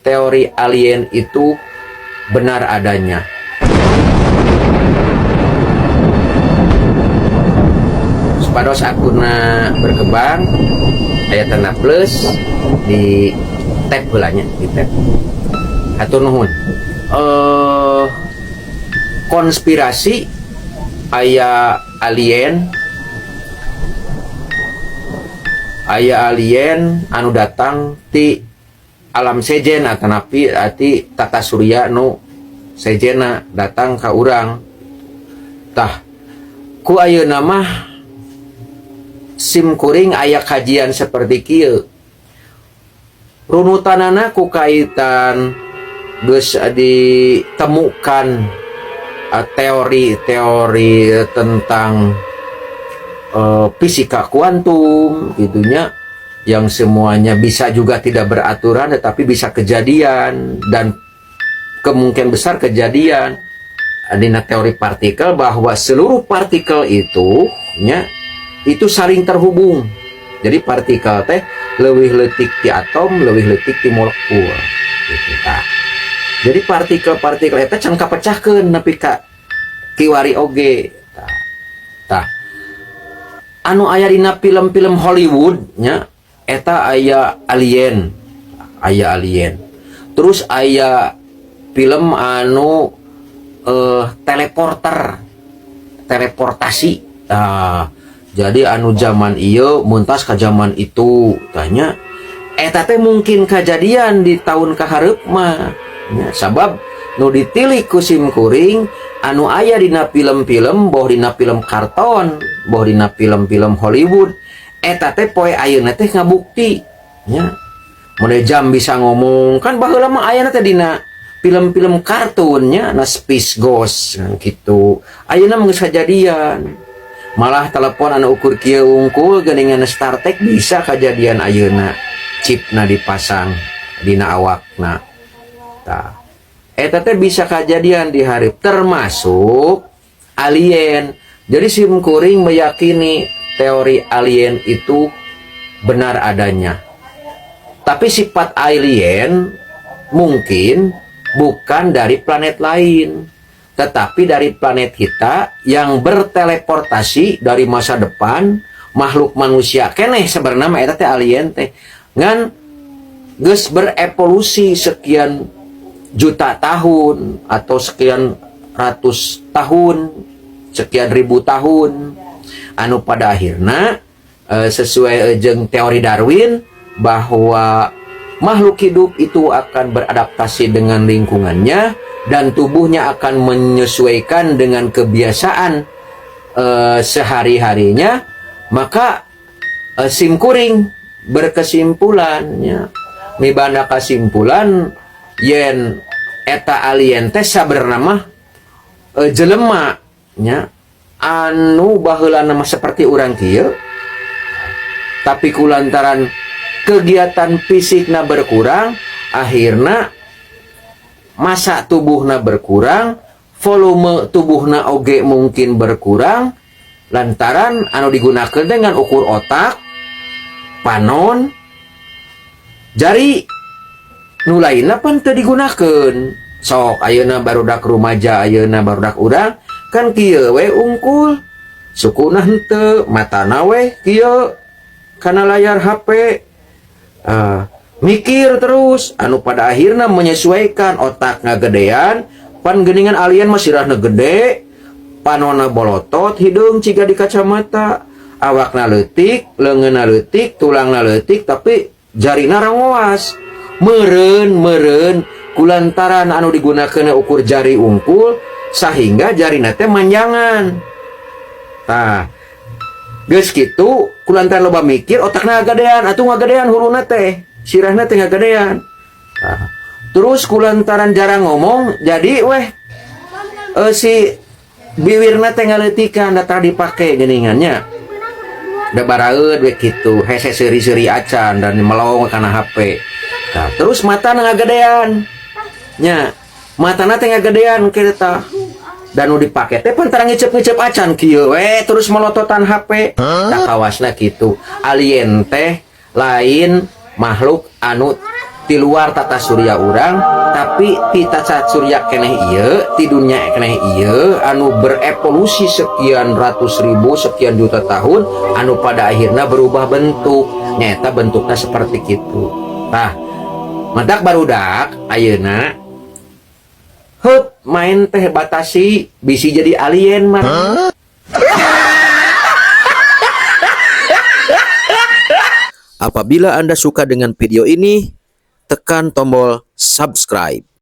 Teori alien itu benar adanya. Supados akunna berkembang, aya tanda plus di tap heula nya, di tap. Hatur nuhun. Konspirasi aya alien, aya alien anu datang ti alam sejen atanapi ti tata surya nu sejena datang ka urang. Tah, ku ayeuna mah sim kuring aya kajian seperti kieu, runutanana ku kaitan geus ditemukan teori-teori tentang fisika kuantum gitunya, yang semuanya bisa juga tidak beraturan tetapi bisa kejadian dan kemungkinan besar kejadian dina teori partikel, bahwa seluruh partikel itu nya itu saling terhubung. Jadi partikel teh lebih leutik ti atom, lebih leutik ti molekul gitu. Tah, jadi partikel-partikel eta can kapecahkeun nepi ka kiwari oge. Tah, tah, anu aya dina film-film Hollywood nya eta aya alien, aya alien, terus aya film anu teleporter, teleportasi. Nah, jadi anu zaman ieu muntas ke zaman itu, tanya eta teh mungkin kejadian di tahun kahareup mah nya, sabab nu ditilik ku sim kuring anu aya dina film-film, boh dina film karton, boh dina film-film Hollywood, eta teh poe ayeuna teh ngabukti nya. Mulai jam bisa ngomong kan baheula mah ayana teh dina film-film kartunnya na Space Ghost gitu. Ayeuna mah geus kajadian, malah telepon anu ukur kieu wungkul geuningan StarTAC bisa kejadian ayeuna, chipna dipasang dina awakna. Tah, eta teh bisa kejadian di hari, termasuk alien. Jadi sim kuring meyakini teori alien itu benar adanya, tapi sifat alien mungkin bukan dari planet lain, tetapi dari planet kita yang berteleportasi dari masa depan, makhluk manusia keneh sebenarnya mah eta teh alien teh, ngan geus berevolusi sekian juta tahun atau sekian ratus tahun, sekian ribu tahun, anu pada akhirnya sesuai jeung teori Darwin bahwa makhluk hidup itu akan beradaptasi dengan lingkungannya dan tubuhnya akan menyesuaikan dengan kebiasaan sehari-harinya, maka sim kuring berkesimpulannya mibanda kesimpulan yen eta alien teh sabenerna mah jelema nya, anu baheula mah seperti urang kieu, tapi kulantaran kegiatan fisikna berkurang, akhirnya masa tubuhna berkurang, volume tubuhna oge mungkin berkurang, lantaran anu digunakan dengan ukur otak, panon, jari, nu lainna pan teu digunakeun. Sok ayeuna barudak rumaja, ayeuna barudak urang kan kieu we ungkul, sukuna henteu, matana we kieu kana layar HP, mikir terus, anu pada akhirnya menyesuaikan otak ngagedean. Pan geningan alien mah sirahna gede, panona bolotot, hidung ciga di kacamata, awakna leutik, leungeunna leutik, tulangna leutik, tapi jarina rangoas. Meureun meureun kulantaran anu digunakeun ukur jari ungkul sehingga jarina teh manjangan. Tah, geus kitu kulantaran loba mikir, otakna ngagadean atuh, ngagadean huluna teh, sirahna teh ngagadean. Tah, terus kulantaran jarang ngomong, jadi weh si biwirna teh ngaleutikan, da tara dipake geuningannya, da baraeud we kitu, hese seuri-seuri acan dan melong kana HP. Tah, terus mata ngagadean nya, matana teh ngagedean kieu tah, dan nu dipake teh pan tara ngicep-ngicep acan, kieu we terus melototan HP. Tah, kawasna kitu, alien teh lain makhluk anu Di luar tata surya urang, tapi di tata surya keneh ieu, di dunia keneh ieu anu berevolusi sekian ratus ribu, sekian juta tahun, anu pada akhirnya berubah bentuk, nyata bentuknya seperti itu. Tah, matak barudak ayeuna heup main teh batasi, bisi jadi alien mah. Apabila Anda suka dengan video ini, tekan tombol subscribe.